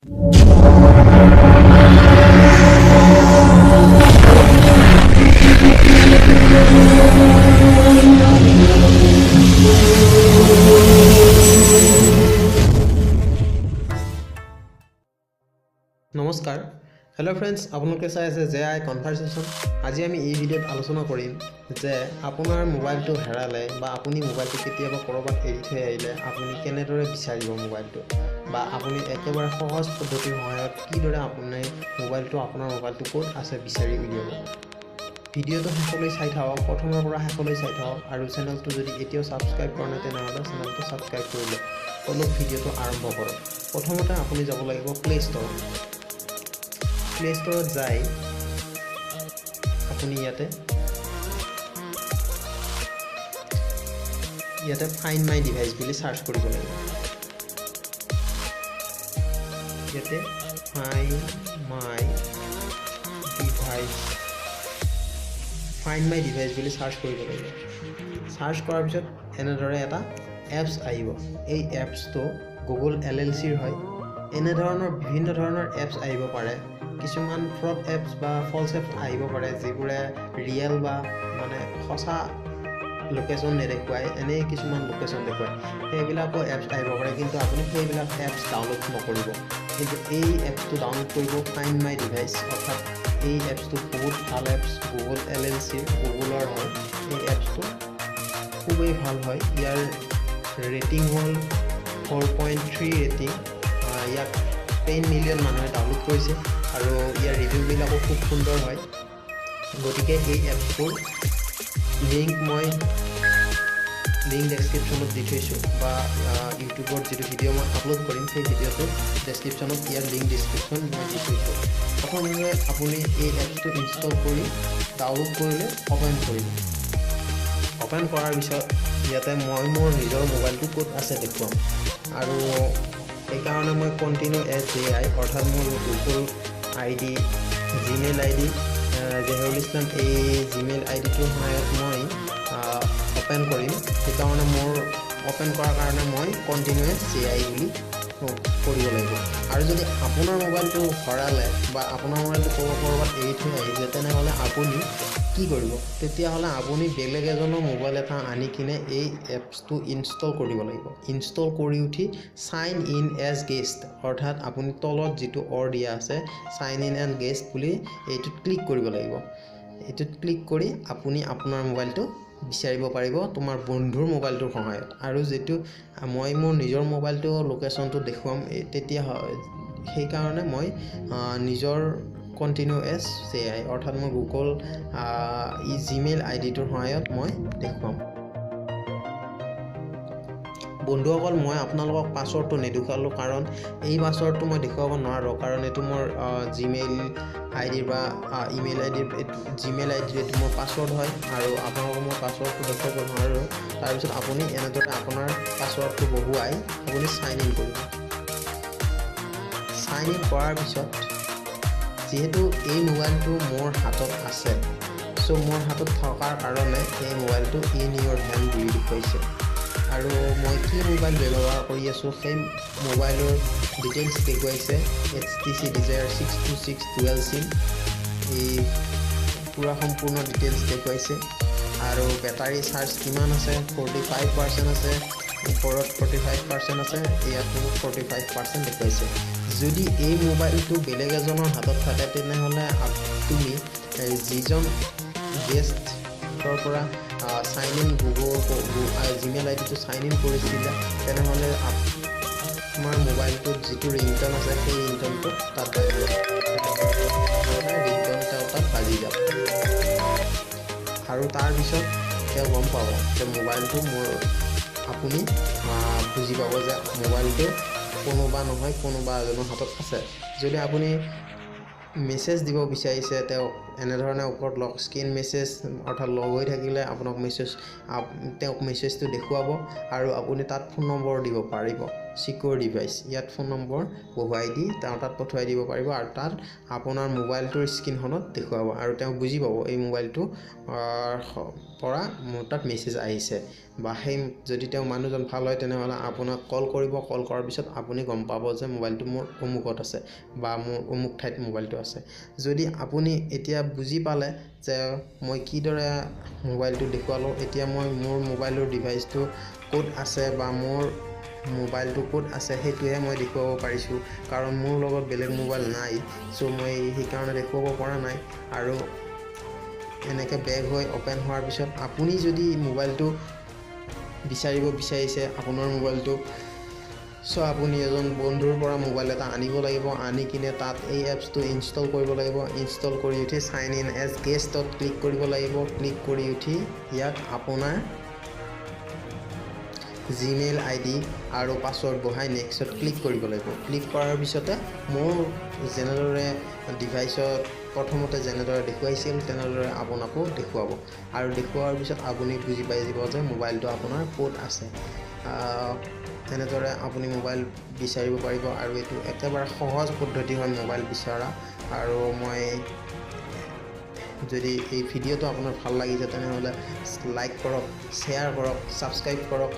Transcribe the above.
নমস্কাৰ, hello' friends, আপোনালোকে চাই আছে জে আই কনভাৰ্চেশ্যন। আজি আমি এই ভিডিঅ'ত আলোচনা কৰিম যে আপোনাৰ মোবাইলটো হেৰালে বা আপুনি মোবাইলটো কেতিয়াবা ক'ৰবাত এৰি থৈ আহিলে আপুনি কেনেদৰে বিচাৰিব মোবাইলটো, বা আপুনি একেবাৰে সহজ পদ্ধতিৰ সহায়ত কিদৰে আপুনি মোবাইলটো, আপোনাৰ মোবাইলটো ক'ত আছে বিচাৰি উলিয়াব। ভিডিঅ'টো শেষলৈ চাই থাকক, প্ৰথমৰ পৰা শেষলৈ চাই থাকক আৰু চেনেলটো যদি এতিয়াও ছাবস্ক্ৰাইব কৰা নাই তেনেহ'লে চেনেলটো ছাবস্ক্ৰাইব কৰি লওক। অলপ ভিডিঅ'টো আৰম্ভ কৰক। প্ৰথমতে আপুনি যাব লাগিব প্লে' ষ্ট'ৰত। প্লে' ষ্ট'ৰত যাই আপুনি ইয়াতে ইয়াতে ফাইণ্ড my device বুলি চাৰ্চ কৰিব লাগিব। ইয়াতে find my device, find my device বুলি চাৰ্চ কৰিব লাগিব। চাৰ্চ কৰাৰ পিছত এনেদৰে এটা এপছ আহিব। এই এপছটো গুগল এল এল চিৰ হয়। এনেধৰণৰ বিভিন্ন ধৰণৰ এপছ আহিব পাৰে। কিছুমান ফ্ৰড এপছ বা ফল্ছ এপছ আহিব পাৰে, যিবোৰে ৰিয়েল বা মানে সঁচা লোকেশ্যন নেদেখুৱায়, এনেই কিছুমান লোকেশ্যন দেখুৱায়। সেইবিলাকো এপছ আহিব পাৰে, কিন্তু আপুনি সেইবিলাক এপছ ডাউনলোড নকৰিব। কিন্তু এই এপছটো ডাউনলোড কৰিব, ফাইণ্ড my device. অৰ্থাৎ এই এপছটো বহুত ভাল এপছ, গুগল এল এল চিৰ, গুগলৰ হয়। এই এপছটো খুবেই ভাল হয়। ইয়াৰ ৰেটিং হ'ল 4.3 ৰেটিং। ইয়াক 10 মিলিয়ন মানুহে ডাউনলোড কৰিছে আৰু ইয়াৰ ৰিভিউবিলাকো খুব সুন্দৰ হয়। গতিকে এই এপছটোৰ লিংক মই লিংক ডেছক্ৰিপশ্যনত দি থৈছোঁ বা ইউটিউবত যিটো ভিডিঅ' মই আপলোড কৰিম, সেই ভিডিঅ'টোৰ ডেছক্ৰিপশ্যনত ইয়াৰ লিংক ডিছক্ৰিপশ্যন মই দি থৈছোঁ। প্ৰথমতে আপুনি এই এপছটো ইনষ্টল কৰি, ডাউনলোড কৰিলে অ'পেন কৰিব। অ'পেন কৰাৰ পিছত ইয়াতে মই মোৰ নিজৰ মোবাইলটো ক'ত আছে দেখুৱাম আৰু সেইকাৰণে মই কণ্টিনিউ এজ জে আই, অৰ্থাৎ মোৰ গুগল আই ডি, জিমেইল আই ডি জেহেৰুল ইছলাম, এই জিমেইল আই ডিটোৰ সহায়ত মই অ'পেন কৰিম। সেইকাৰণে মোৰ অ'পেন কৰাৰ কাৰণে মই কণ্টিনিউ এজ জে আই বুলি কৰিব লাগিব। আৰু যদি আপোনাৰ মোবাইলটো হৰালে বা আপোনাৰ মোবাইলটো ক'ৰবাত এৰি থৈ আহিছে, তেনেহ'লে আপুনি কি কৰিব? তেতিয়াহ'লে আপুনি বেলেগ এজনৰ মোবাইল এটা আনি কিনে এই এপছটো ইনষ্টল কৰিব লাগিব। ইনষ্টল কৰি উঠি চাইন ইন এজ গেষ্ট, অৰ্থাৎ আপুনি তলত যিটো অৰ দিয়া আছে চাইন ইন এণ্ড গেষ্ট বুলি, এইটোত ক্লিক কৰিব লাগিব। এইটোত ক্লিক কৰি আপুনি আপোনাৰ মোবাইলটো বিচাৰিব পাৰিব তোমাৰ বন্ধুৰ মোবাইলটোৰ সহায়ত। আৰু যিটো মই মোৰ নিজৰ মোবাইলটো লোকেশ্যনটো দেখুৱাম তেতিয়া, সেইকাৰণে মই নিজৰ কণ্টিনিউ এজ জে আই, অৰ্থাৎ মোৰ গুগল ই জিমেইল আই ডিটোৰ সহায়ত মই দেখুৱাম। বন্ধুসকল, মই আপোনালোকক পাছৱৰ্ডটো নেদেখুৱালোঁ, কাৰণ এই পাছৱৰ্ডটো মই দেখুৱাব নোৱাৰোঁ, কাৰণ এইটো মোৰ জিমেইল আই ডিৰ বা ইমেইল আই ডিৰ, এইটো জিমেইল আই ডিৰ, এইটো মোৰ পাছৱৰ্ড হয় আৰু আপোনালোকক মই পাছৱৰ্ডটো দেখুৱাব নোৱাৰোঁ। তাৰপিছত আপুনি এনেদৰে আপোনাৰ পাছৱৰ্ডটো বহুৱাই আপুনি চাইন ইন কৰিব। চাইন ইন কৰাৰ পিছত যিহেতু এই মোবাইলটো মোৰ হাতত আছে, চ' মোৰ হাতত থকাৰ কাৰণে এই মোবাইলটো ইন ইয়ৰ হেণ্ড বুলি দেখুৱাইছে আৰু মই কি মোবাইল ব্যৱহাৰ কৰি আছোঁ সেই মোবাইলৰ ডিটেইলছ দেখুৱাইছে, এইচটিচি ডিজায়াৰ 626 ডুৱেল চিম। এই পূৰা সম্পূৰ্ণ ডিটেইলছ দেখুৱাইছে আৰু বেটাৰী চাৰ্জ কিমান আছে, 45% আছে। ওপৰত 45% আছে, ইয়াতো 45% দেখুৱাইছে। যদি এই মোবাইলটো বেলেগ এজনৰ হাতত থাকে, তেনেহ'লে তুমি যিজন গেষ্টৰ পৰা চাইন ইন গুগল জিমেইল আই ডিটো চাইন ইন কৰিছিলে, তেনেহ'লে তোমাৰ মোবাইলটোত যিটো ৰিংটন আছে সেই ৰিংটনটো তাত বাজি যাব, ৰিংটন তেওঁৰ তাত বাজি যাব আৰু তাৰপিছত তেওঁ গম পাব যে মোবাইলটো মোৰ, আপুনি বুজি পাব যে মোবাইলটো কোনোবা নহয় কোনোবা এজনৰ হাতত আছে। যদি আপুনি মেছেজ দিব বিচাৰিছে তেওঁক, এনেধৰণে ওপৰত লক স্ক্ৰীণ মেছেজ, অৰ্থাৎ লক হৈ থাকিলে আপোনাক মেছেজ, তেওঁক মেছেজটো দেখুৱাব আৰু আপুনি তাত ফোন নম্বৰ দিব পাৰিব। ছিকিউৰ ডিভাইচ, ইয়াত ফোন নম্বৰ বহুৱাই দি তেওঁ তাত পঠুৱাই দিব পাৰিব আৰু তাত আপোনাৰ মোবাইলটোৰ স্ক্ৰীণখনত দেখুৱাব আৰু তেওঁ বুজি পাব এই মোবাইলটোৰ পৰা মোৰ তাত মেছেজ আহিছে। বা সেই যদি তেওঁ মানুহজন ভাল হয় তেনেহ'লে আপোনাক কল কৰিব, কল কৰাৰ পিছত আপুনি গম পাব যে মোবাইলটো মোৰ অমুকত আছে বা মোৰ অমুক ঠাইত মোবাইলটো আছে। যদি আপুনি এতিয়া বুজি পালে যে মই কিদৰে মোবাইলটো দেখুৱালোঁ, এতিয়া মই মোৰ মোবাইলৰ ডিভাইচটো ক'ত আছে বা মোৰ মোবাইলটো ক'ত আছে সেইটোহে মই দেখুৱাব পাৰিছোঁ, কাৰণ মোৰ লগত বেলেগ মোবাইল নাই। চ' মই সেইকাৰণে দেখুৱাব পৰা নাই। আৰু এনেকৈ বেক হৈ অ'পেন হোৱাৰ পিছত আপুনি যদি মোবাইলটো বিচাৰিব বিচাৰিছে আপোনাৰ মোবাইলটো, চ' আপুনি এজন বন্ধুৰ পৰা মোবাইল এটা আনিব লাগিব, আনি কিনে তাত এই এপছটো ইনষ্টল কৰিব লাগিব। ইনষ্টল কৰি উঠি চাইন ইন এজ গেষ্টত ক্লিক কৰিব লাগিব। ক্লিক কৰি উঠি ইয়াত আপোনাৰ জিমেইল আই ডি আৰু পাছৱৰ্ড বহাই নেক্সটত ক্লিক কৰিব লাগিব। ক্লিক কৰাৰ পিছতে মোৰ যেনেদৰে ডিভাইচত প্ৰথমতে যেনেদৰে দেখুৱাইছিল তেনেদৰে আপোনাকো দেখুৱাব আৰু দেখুওৱাৰ পিছত আপুনি বুজি পাই যাব যে মোবাইলটো আপোনাৰ ক'ত আছে। তেনেদৰে আপুনি মোবাইল বিচাৰিব পাৰিব আৰু এইটো একেবাৰে সহজ পদ্ধতি হয় মোবাইল বিচৰা। আৰু মই যদি এই ভিডিঅ'টো আপোনাৰ ভাল লাগিছে তেনেহ'লে লাইক কৰক, শ্বেয়াৰ কৰক, ছাবস্ক্ৰাইব কৰক।